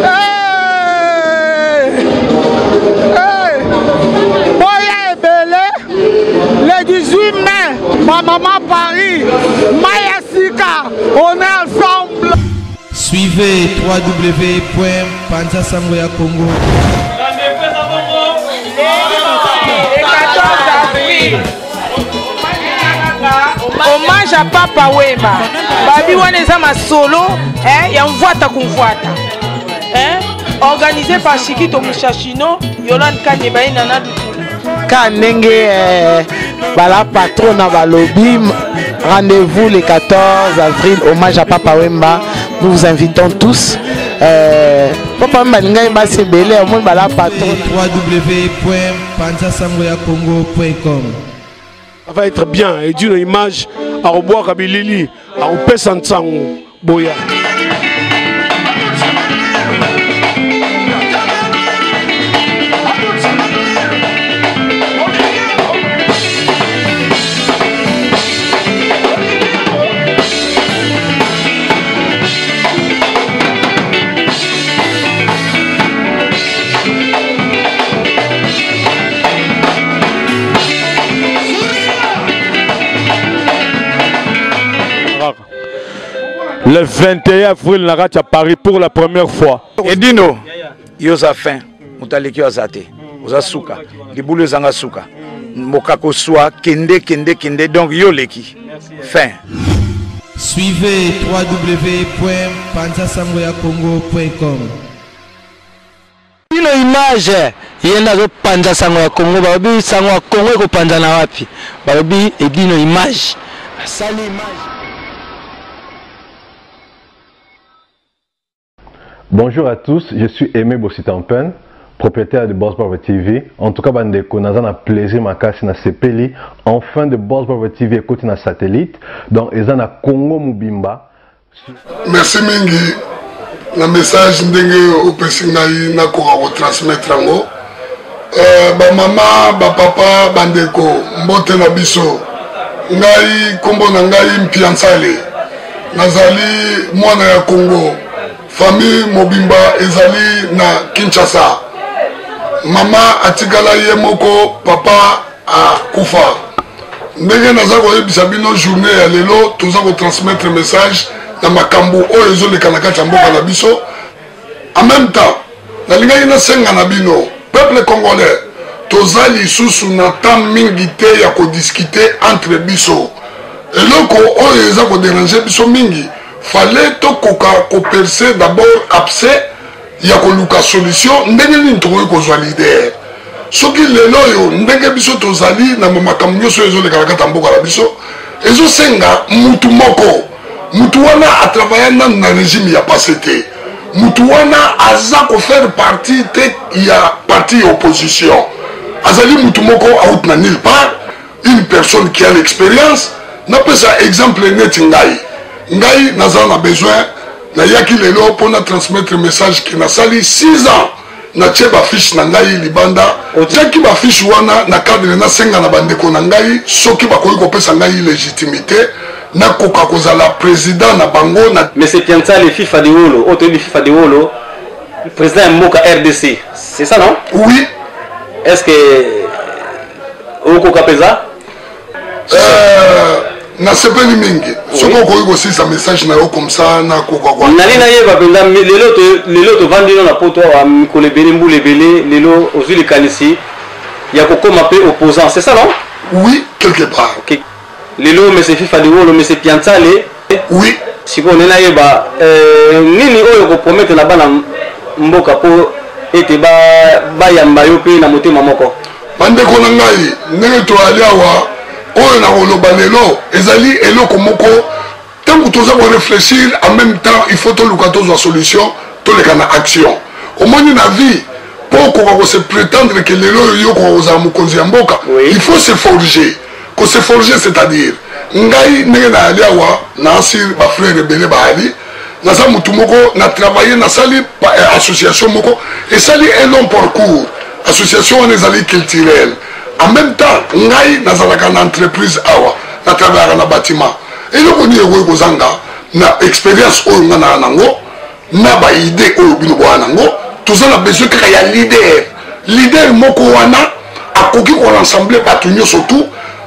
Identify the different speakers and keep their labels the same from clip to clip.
Speaker 1: Hey! Hey! Boya ebele le 18 mai, ma maman Paris, Maya Sika, on est ensemble.
Speaker 2: Suivez www.panzasangoyacongo.
Speaker 3: Hommage à Papa Wemba. Babi wana eza masolo eh, ya mvwata kumvwata. Eh, organisé par Chiquito Mushashino, Yolande Kanyeba et Nana Lutula.
Speaker 4: Ka ndenge eh, bala patron na balobi rendez-vous le 14 avril hommage à Papa Wemba nous vous invitons tous euh, Papa Wemba alingai basi ebele omoni bala patron
Speaker 2: www.panzasangoyacongo.com
Speaker 5: Ça va être bien et d'une image à revoir bilili à opesa nsango boya. Le 21 avril na kati ya Paris pour la première fois.
Speaker 6: Edino, yo oza fin, moto aleki yo aza te, oza suka, libulu ezanga suka, mokako swa kende kende kende, donc yo oleki fin.
Speaker 2: Suivez www.panzasangoyacongo.com.
Speaker 4: Bino image ye nde azopanza sango ya Congo balobi sango ya Congo ekopanzana wapi balobi edino image asali image.
Speaker 7: Bonjour à tous, je suis Aimé Bossitampen, propriétaire de Boss Barber TV. En tout cas, bandeko, naza na plaisir makasi na sepeli. Enfin de Boss Barber TV ekoti na satellite. Donc eza na Congo mobimba.
Speaker 8: Merci mingi na message ndenge opesi ngai nakoka kotransmettre yango. Euh, bamama bapapa bandeko mbote na biso ngai nkombo na ngai mpiansale nazali mwana ya congo famille mobimba ezali na kinshasa mama atikala ye moko papa akufa ndenge naza koyebisa bino journée ya lelo toza kotransmettre message na makambo oyo ezoleka na kati ya mboka na biso en même temps nalingaki nasenga na bino peuple congolais toza lisusu na temps mingi te ya kodiskute entre biso eloko oyo eza koderange biso mingi fallait tokoka koperce d'abord abcès ya koluka solution ndenge nini tokoki kozwa leader soki lelo oyo ndenge biso tozali na makambo nyonso oyo ezoleka na kati ya mboka na biso ezosenga mutu moko mutu wana atravaya nanu na regime ya passe te mutu wana aza kofaire partie te ya parti ya opposition azali mutu moko out na nulle part une personne qui a l'expérience napesa exemple neti ngai ngai naza na besoin nayaki lelo mpo na transmettre message ke nasali 6 ans natie bafiche na ngai libanda otiaki bafiche wana na cadre nasenga na bandeko na ngai soki bakoki kopesa ngai légitimité nakoka kozala président na bango na
Speaker 9: Monsieur Pianzale FIFA de Wolo, oyo toyebi FIFA de Wolo, président ya mboka RDC, c'est ça non?
Speaker 8: Oui.
Speaker 9: Est-ce que okoka mpenza?
Speaker 8: Euh, nasepeli mingi soki okoki kosilisa message na yo comme ça nakoka kwa
Speaker 9: nali nayeba mpenza lelo lelo tovandi no na poto awa mikolo ebele mbula ebele lelo ozwi likanisi ya kokoma mpe opposant c'est ça non
Speaker 8: oui quelque part
Speaker 9: okay. lelo monsieur fifa liwolo monsieur pianzale
Speaker 8: oui
Speaker 9: sikoyo nde nayeba euh, nini oyo okopromete na bana mboka mpo ete bayamba yo mpe na motema moko
Speaker 8: Bandeko na ngai, ndenge toyali awa, oyo nakoloba lelo ezali eloko moko ntango toza koreflechir en même temps il faut toluka tozwa solution toleka na action omoni na vie mpo okoka kose prétendre ke lelo oyo yo okoka kozala mokonzi ya mboka il faut se forger kose forger c'est-à-dire ngai ndenge nayali awa naasi bafrere ebele bayali naza motu moko na travaille nasali eh, association moko esali un long parcours association wana ezali culturelle en même temps ngai nazalaka na entreprise awa na travaillaka na bâtiment eloko nini ekoki kozanga na expérience oyo ngai naa nango Na ba idee oyo bino boya nango, toza na besoin kaka ya leader. Leader moko wana akoki ko rassembler bato nyonso tout.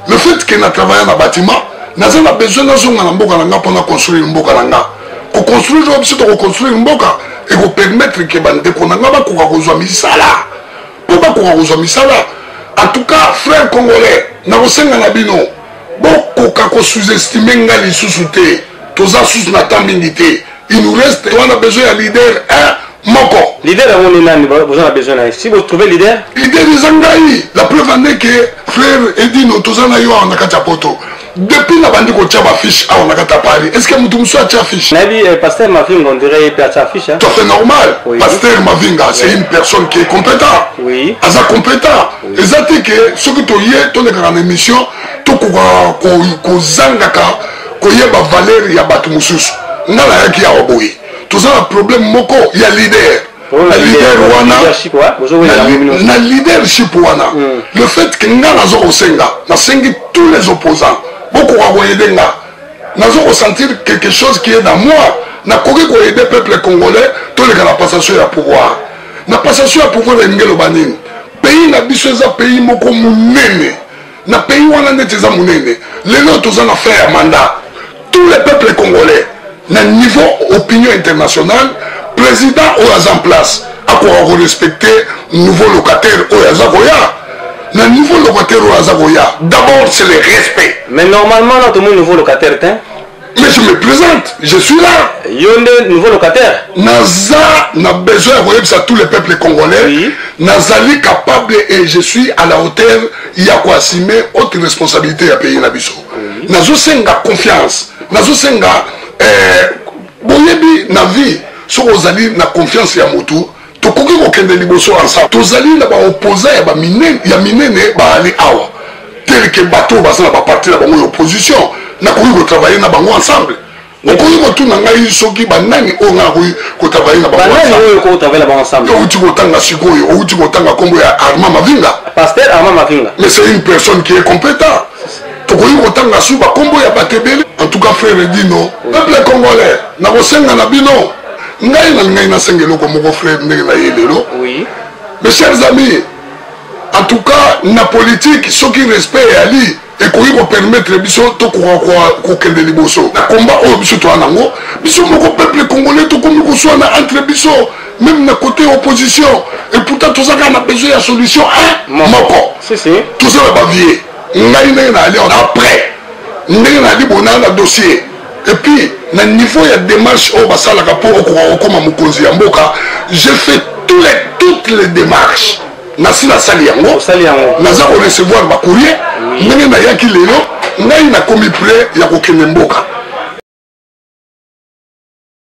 Speaker 8: Le fait que na travailla na bâtiment, naza na besoin nazonga na mboka na nga mpona construire mboka na nga. Koconstruire oyo biso tokoconstruire mboka ekopermettre ke bandeko na nga bakoka kozwa misala, mpo bakoka kozwa misala. En tout cas, frère congolais, nakosenga na bino bokoka kosous-estime nga lisusu te. Toza susu na temps mingi te, il nous reste, toza na besoin ya leader un moko.
Speaker 9: Leader yango ni nani boza na besoin na ye? Si botrouve leader.
Speaker 8: Leader eza ngai. La preuve en est que, frère Edino, toza na yo awa na kati ya poto. Depuis na bandi kotia bafiche awa na kati ya Paris, est ce que moto mosusu atia fiche?
Speaker 9: Nayebi pasteur Mavinga, on dirait ye mpe atia fiche, hein?
Speaker 8: Tout à fait normal.
Speaker 9: Oui.
Speaker 8: Pasteur Mavinga, c'est une personne qui est compétent.
Speaker 9: Oui.
Speaker 8: Aza compétent. Eza te ke soki toye tolekaka na émission, tokoka kozangaka koyeba valeur ya bato mosusu. Nga nayaki awa boye, toza na problème moko ya leader. Na leader wana, na leadership wana, le fait que nga nazo kosenga, nasengi tous les opposants bokoka koyede nga. Nazo kosentir quelque chose qui est dans moi, nakoki koyede peuple congolais. Toleka na passation ya pouvoir. Na passation ya pouvoir elingi eloba nini? Pays na biso eza pays moko monene. Na pays wana neti eza monene, lelo toza na fin ya mandat. Tous les peuples congolais, na niveau opinion internationale, président oyo aza en place akoka korespecte nouveau locataire oyo aza koya. Na nouveau locataire oyo aza koya, d'abord c'est le respect.
Speaker 9: Mais normalement na tomoni nouveau locataire te.
Speaker 8: Mais je me présente, je suis là.
Speaker 9: Yo nde nouveau locataire.
Speaker 8: Naza na besoin ya koyebisa tous les peuples congolais,
Speaker 9: Oui.
Speaker 8: nazali capable et je suis à la hauteur ya koassumer haute responsabilité ya pays na biso. Nazosenga confiance, nazosenga boyebi na vie, soki ozali na confiance ya motu, tokoki kokende liboso ensemble. Tozali na baopposant ya baminene, ya minene baali awa, tel que bato oyo baza na baparti na bango ya opposition, nakoki kotravaille na bango ensemble. Okoki kotuna ngai soki banani oyo ngai nakoki kotravaille na bango
Speaker 9: Banani
Speaker 8: ensemble?
Speaker 9: oyo kotravaille na bango ensemble?
Speaker 8: Outi kotanga sikoyo, outi kotanga nkombo ya Armand Mavinga.
Speaker 9: Pasteur Armand Mavinga.
Speaker 8: Mais c'est une personne qui est compétent. Tokoki kotanga su bakombo ya bato ebele. En tout cas, frère Edino, peuple congolais, nakosenga na bino, ngai na ngai nasenga eloko moko, frère, ndenge na ye lelo.
Speaker 9: Oui.
Speaker 8: Mes chers amis, en tout cas na politique, soki respect eyali, ekoki kopermettre biso tokoka kokende liboso na komba oyo biso toya nango. Biso moko peuple congolais tokomi koswana entre biso, même na côté opposition, et pourtant toza kaka na besoin ya solution un moko.
Speaker 9: Si, si.
Speaker 8: Toza na bavie. Ngai ndenge nayali après, ndenge nayali bona na dossier, et puis na niveau ya démarche oyo basalaka mpo okoka kokóma mokonzi ya mboka, j'ai fait toutes les démarches. Nasi nasali yango.
Speaker 9: Osali yango.
Speaker 8: Naza korecevoir bacourrier. Ndenge nayaki lelo, ngai nakomi prêt ya kokende mboka.